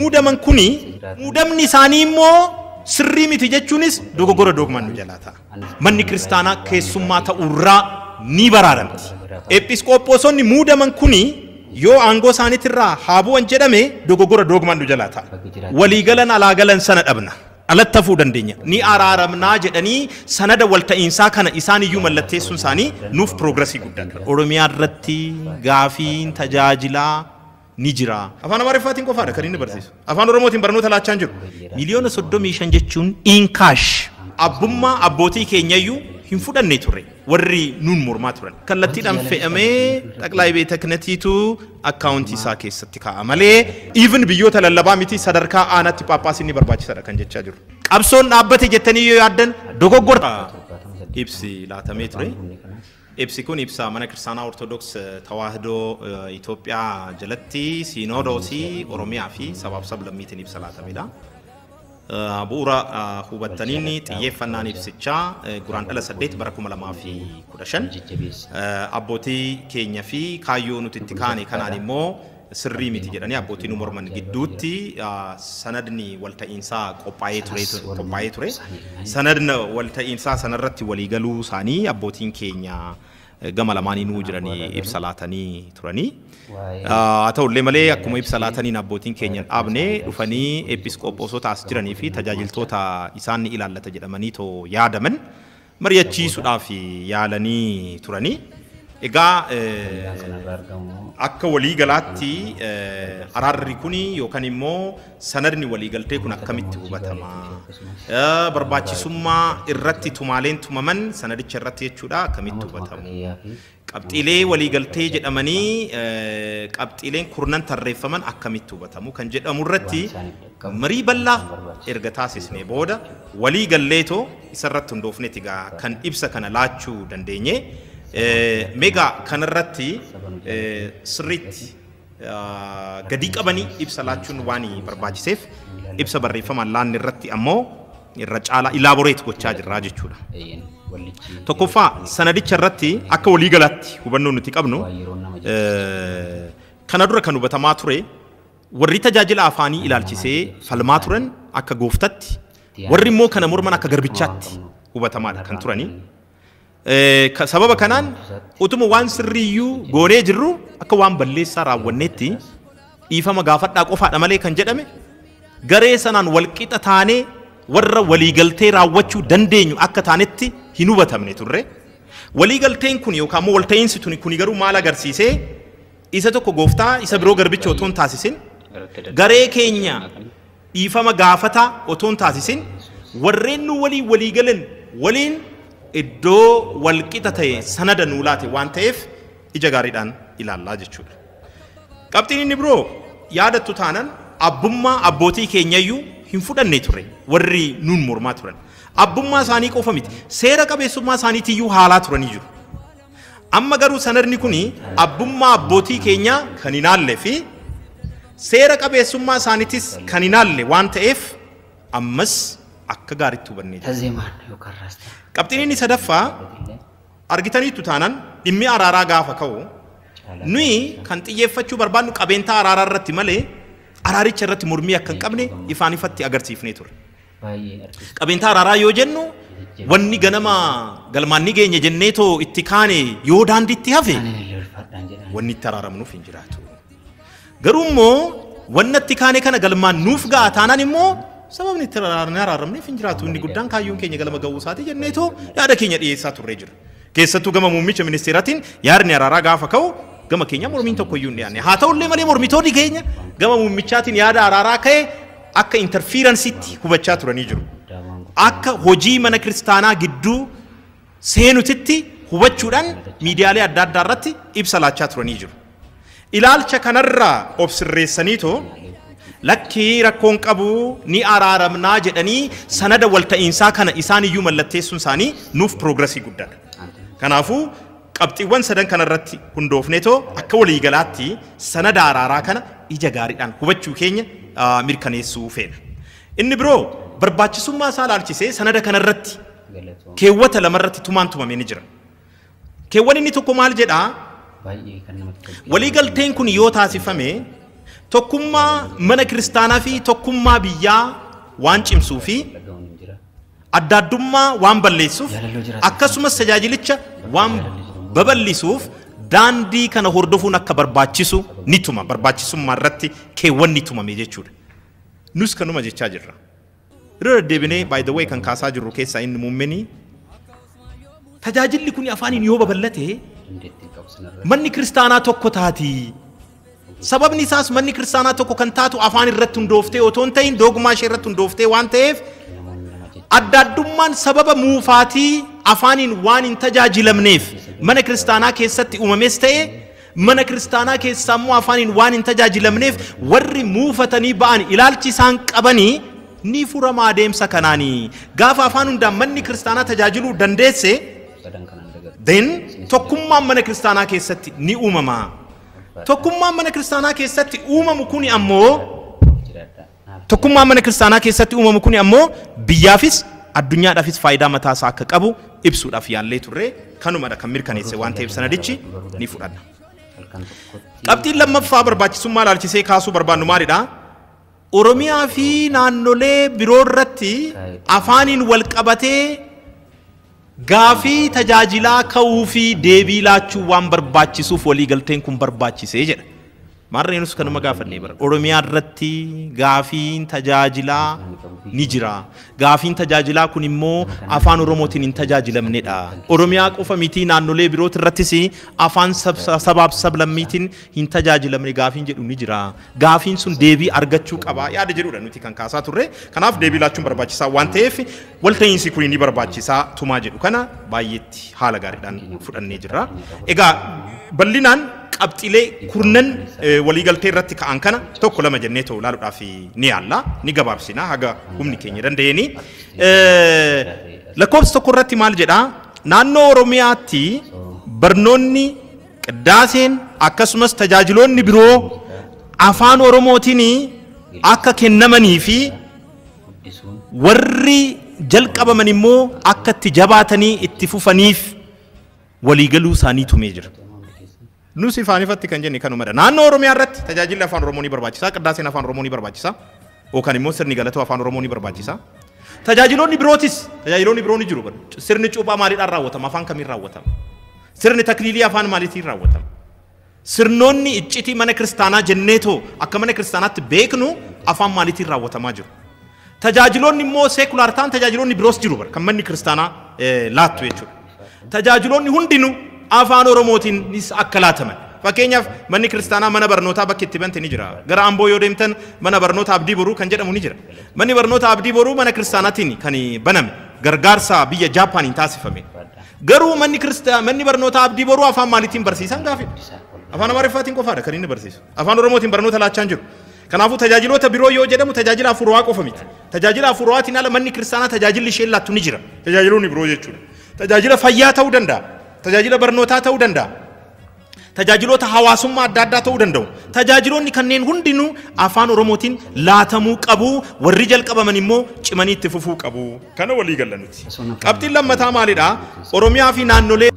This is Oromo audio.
Muudaman kuni muudamni isaanii immoo sirrii miti jechuunis dogoggora dogmaan nu jalaa ta'a. Manni kiristaanaa keessummaa ta'urraa ni baraaramti. Episkoophoosonni muudaman kuni yoo aangoo isaaniitirraa haa bu'an jedhame dogoggora dogmaan nu jalaa ta'a. Waliigalan alaa galan sana dhabna. Alatti hafuu dandeenya. Ni araaramnaa jedhanii sanada walta'iinsaa kana isaan iyyuu mallatteessuun isaanii nuuf piroogresii guddaadha. Oromiyaa irratti gaafiin tajaajilaa ni jira. Afaan Amaariffaatiin qofaadha kan inni barsiisu. Afaan Oromootiin barnoota laachaa hin jiru. 35 million jechuun in cash. Abbummaa abbootii keenyayyuu hin fudhanne turre warri nuun mormaa turan. Kallattiidhaan fe'amee xaqlaay beeta kinatiitu akkaawuntii isaa keessatti kaa'a malee even biyyoota lallabaa miti sadarkaa aanaatti phaaphaasiin ni barbaachisaadha kan jechaa jiru. Qabsoon dhaabbate jettanii yoo yaaddan dogoggora. Ibsi laatamee ture. Ibsi kun ibsa mana kiristaanaa Ortodoks Tawaahidoo Itoophiyaa jalatti Siinodoosii Oromiyaa fi sabaaf sablammiitiin ibsa laatamedha. Bu'uura hubattaniin xiyyeeffannaan ibsichaa guraandhala 8 bara 2015 abbootii keenya fi kaayyoo nuti itti kaane kanaan immoo sirrii miti jedhanii abbootii nu morman gidduutti sanadni walta'iinsaa qophaa'ee ture. Sanadni walta'iinsaa sanarratti waliigaluu isaanii abbootiin keenya gama lamaaniinuu jiranii ibsa laatanii turanii. Haa ta'ullee malee akkuma ibsa laataniin abbootiin keenya dhaabne dhufanii episkoophoosota as jiranii fi tajaajiltoota isaan ni ilaallata jedhamanii too yaadaman mari'achiisuudhaaf yaalanii turanii. Egaa akka waliigalaatti araarri kuni yookaan immoo sanadni waliigaltee kun akkamitti hubatama? Barbaachisummaa irratti tumaaleen tumaman sanadicha irratti jechuudha akkamitti hubatamu? Qabxiilee waliigaltee jedhamanii qabxiileen kurnan tarreeffaman akkamitti hubatamu kan jedhamu irratti marii bal'aa erga taasisnee booda waliigalleetoo isarratti hundoofneeti egaa kan ibsa kana laachuu dandeenye. Meegaa kanarratti sirriitti gadi qabanii ibsa laachuun waan barbaachiseef ibsa barreeffamaan laanne irratti ammoo irra caalaa ilaaboreet gochaa jirraa jechuudha. Tokkoffaa sanadicha irratti akka waliigalaatti hubannoo nuti qabnu kana dura kan hubatamaa ture warri tajaajila afaanii ilaalchisee falmaa turan akka gooftatti warri immoo kana morman akka garbichaatti hubatamaadha kan turanii. Sababa kanaan utuma waan sirriiyyuu goonee jirru akka waan balleessaa raawwanneetti dhiifama gaafadhaa qofaadha malee kan jedhame garee sanaan walqixa taanee warra waliigaltee raawwachuu dandeenyu akka taanetti hin hubatamne turre. Waliigalteen kun yookaan immoo walta'iinsi tuni garuu maal agarsiisee isa tokko gooftaa isa biroo garbicha otoo hin taasisin garee keenya dhiifama gaafataa otoo hin taasisin warreen nu waliin waliigalan waliin iddoo walqixa ta'e sanada nuu laate waan ta'eef ija gaariidhaan ilaallaa jechuudha. Qabxiin inni biroo yaadattu taanan abbummaa abbootii keenyayyuu hin fudhanne ture warri nuun mormaa turan. Abbummaa isaanii qofa miti seera qabeessummaa isaaniitiyyuu haalaa turanii jiru. Amma garuu sanadni kuni abbummaa abbootii keenyaa kan hin haalle fi seera qabeessummaa isaaniitis kan hin haalle waan ta'eef ammas akka gaariitti hubannee jirra. Qabxiin inni sadaffaa argitaniittu taanaan dhimmi araaraa gaafa ka'u nuyi kan xiyyeeffachuu barbaannu qabeentaa araaraa irratti malee araaricha irratti mormii akka hin qabne ifaan ifatti agarsiifnee ture. Qabeentaa araaraa yoo jennu wanni ganama galmaan ni geenye jenneetoo itti kaane yoo daandiitti hafe wanni itti araaramnuuf hin jiraatu. Garuu immoo wanni itti kaane kana galmaan nuuf ga'a taanaan immoo sababni itti araaramneef hin jiraatu. Inni guddaan kaayyoon keenya galma ga'uu isaati jenneetoo yaada keenya dhiyeessaa turree jira. Keessattuu gama muummicha ministeeraatiin yaadni araaraa gaafa ka'u gama keenya mormiin tokko iyyuu hin dhiyaanne. Haa ta'ullee malee mormitoonni keenya gama muummichaatiin yaada araaraa ka'e akka interferensiitti hubachaa turanii jiru. Akka hojii mana kiristaanaa gidduu seenutitti hubachuudhaan miidiyaalee adda addaa irratti ibsa laachaa turanii jiru. Ilaalcha kanarraa of sirreessaniitoo lakkii rakkoon qabu ni araaramnaa jedhanii sanada walta'iinsaa kana isaan iyyuu mallatteessuun isaanii nuuf piroogresii guddaadha. Kanaafuu qabxiiwwan sadan kanarratti hundoofneetoo akka waliigalaatti sanada araaraa kana ija gaariidhaan hubachuu keenya mirkaneessuu feena. Inni biroo barbaachisummaa isaa ilaalchisee sanada kanarratti keewwata lamarratti tumaan tumamee ni jira. Keewwan inni tokko maal jedhaa? Waliigalteen kun yoo taasifame Tokkummaa mana kiristaanaa fi tokkummaa biyyaa waan cimsuu fi adda addummaa waan balleessuuf akkasumas tajaajilicha waan babal'isuuf daandii kana hordofuun akka barbaachisu ni tuma. Barbaachisummaa irratti keewwanni tumame jechuudha. Nus kanuma jechaa jirra. Irra deddeebinee by the way kan kaasaa jirru keessaa inni muummeni tajaajilli kun afaaniin yoo babal'ate manni kiristaanaa tokko taati. Sababni isaas manni kiristaanaa tokko kan taatu afaan irratti hundooftee otoo hin ta'in dogmaa ishee irratti hundooftee waan ta'eef adda addummaan sababa muufaatii afaaniin waan hin tajaajilamneef mana kiristaanaa keessatti uumames ta'e mana kiristaanaa keessaa immoo afaaniin waan hin tajaajilamneef warri muufatanii ba'an ilaalchi isaan qabanii ni furama adeemsa kanaanii. Gaafa afaan hundaan manni kiristaanaa tajaajiluu dandeesse then tokkummaan mana kiristaanaa keessatti ni uumama. Tokkummaan mana kiristaanaa keessatti uumamu kuni ammoo tokkummaan mana kiristaanaa keessatti uumamu kuni ammoo biyyaafis addunyaadhaafis faayidaa mataa isaa akka qabu ibsuudhaaf yaallee turre kanumadha kan mirkaneesse waan ta'eef sanadichi ni fudhanna. Qabxiin lammaffaa barbaachisummaa ilaalchisee kaasuu barbaannu maalidha? Oromiyaa fi naannolee biroo irratti afaaniin wal qabatee gaafii tajaajilaa ka'uu fi deebii laachuu waan barbaachisuuf waliigalteen kun barbaachisee jedha. Maarree nus kanuma gaafannee bara. Oromiyaa irratti gaafiin tajaajilaa ni jira. Gaafiin tajaajilaa kun immoo afaan Oromootiin hin tajaajilamnedha. Oromiyaa qofa miti naannolee birooti irrattis afaan sabaaf sablammiitiin hin tajaajilamne gaafiin jedhu ni jira. Gaafiin sun deebii argachuu qaba yaada jedhudha nuti kan kaasaa turre. Kanaaf deebii laachuun barbaachisaa waan ta'eef walta'iinsi kun ni barbaachisaa tumaa jedhu kana baay'eetti haala gaariidhaan fudhannee jirra. Egaa bal'inaan qabxiilee kurnan waliigaltee irratti ka'an kana tokko lama jennee ta'u ilaaluudhaaf ni yaalla ni gabaabsina haga humni keenya danda'eeni. Lakkoofsa tokko irratti maal jedhaa? Naannoo Oromiyaatti barnoonni qiddaaseen akkasumas tajaajiloonni biroo afaan Oromootiin akka kennamanii fi warri jalqabaman immoo akka itti jabaatanii itti fufaniif waliigaluu isaanii tumee jira. Nus ifaanifatti kan jenne kanumadha. Naannoo Oromiyaa irratti tajaajilli afaan Oromoo ni barbaachisa, qiddaaseen afaan Oromoo ni barbaachisa, yookaan immoo sirni galatoo afaan Oromoo ni barbaachisa. Tajaajiloonni birootis tajaajiloonni biroo ni jiru. Sirni cuuphaa maaliidhaan raawwatama? Afaan kamiin raawwatama? Sirni takliilii afaan maaliitiin raawwatama? Sirnoonni iccitii mana kiristaanaa jenneetoo akka mana kiristaanaatti beeknu afaan maaliitiin raawwatamaa jiru? Tajaajiloonni immoo seekulaar ta'an tajaajiloonni biroos jiru kan manni kiristaanaa laattu jechuudha. Tajaajiloonni hundinuu afaan Oromootiinis akka laataman. Fakkeenyaaf manni kiristaanaa mana barnootaa bakki itti bante ni jira. Gara Amboo yoo deemtan mana barnoota Abdii Boruu kan jedhamu ni jira. Manni barnoota Abdii Boruu mana kiristaanaatiin kan baname gargaarsa biyya Jaapaaniin taasifame. Garuu manni barnoota Abdii Boruu afaan maaliitiin barsiisan gaafidha? Afaan Amaariffaatiin qofaadha kan inni barsiisu. Afaan Oromootiin barnoota laachaa hin jiru. Kanaafuu tajaajiloota biroo yoo jedhamu tajaajila hafuuraa qofa miti. Tajaajila hafuuraatiin ala manni kiristaanaa tajaajilli isheen laattu ni jira. Tajaajiloonni biroo jechuudha. Tajaajila fayyaa ta'uu danda'a. Tajaajila barnootaa ta'uu danda'a. Tajaajiloota hawaasummaa adda addaa ta'uu danda'u. Tajaajiloonni kanneen hundinuu afaan Oromootiin laatamuu qabu. Warri jalqabaman immoo cimanii itti fufuu qabu. Kana walii galla nuti. Qabxiin lammataa maalidha? Oromiyaa fi naannolee